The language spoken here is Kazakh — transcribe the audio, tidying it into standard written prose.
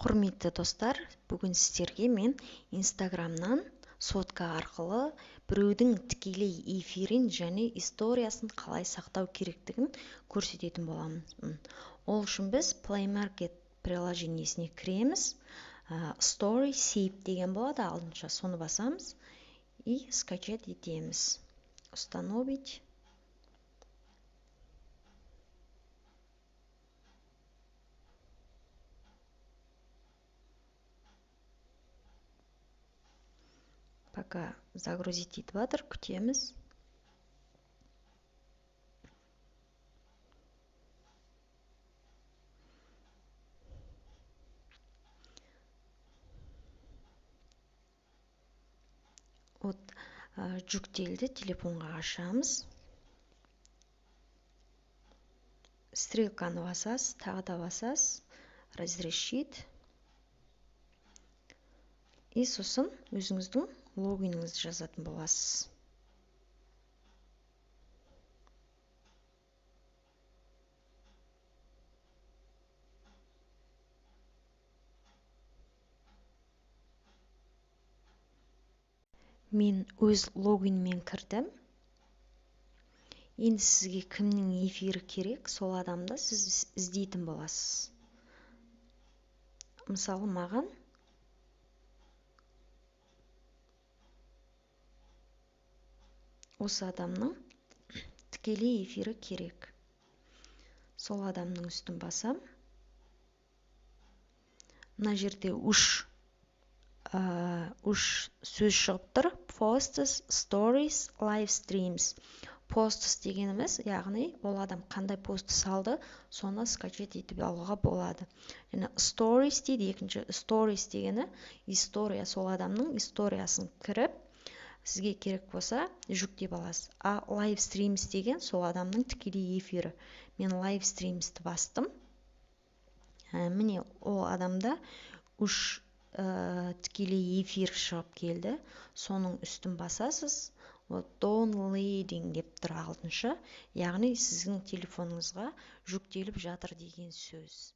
Құрметті достар, бүгін сіздерге мен Инстаграмнан сотка арқылы біреудің тікелей эфирін және историясын қалай сақтау керектігін көрсететін боламын. Ол үшін біз Play Market приложениесіне кіреміз. Story Save деген болады, алдынша соны басамыз и скачать етеміз. Установить. Пока загрузить етіп жатыр, күтеміз. Вот жүктелді, телефонға ашамыз. Стрелканы басасыз, тағы да басасыз, разрешить. И сосын өзіңіздің логиніңізді жазатын боласыз. Мен өз логинмен кірдім. Енді сізге кімнің эфирі керек, сол адамды сіз іздейтін боласыз. Мысалы, маған осы адамның тікелей эфирі керек. Сол адамның үстін басам. Мына жерде үш сөз шығып тұр. Posts, stories, live streams. Posts дегеніміз, яғни ол адам қандай пост салды, соны скачать етіп алуға болады. Және stories дейді, екінші stories дегені история, сол адамның историясын кіріп, сізге керек болса жүктеп аласыз. А live streams деген сол адамның тікелей эфирі. Мен live streamsті бастым. Міне ол адамда үш тікелей эфир шығып келді. Соның үстін басасыз. Вот downloading деп тұр алтыншы, яғни сіздің телефоныңызға жүктеліп жатыр деген сөз.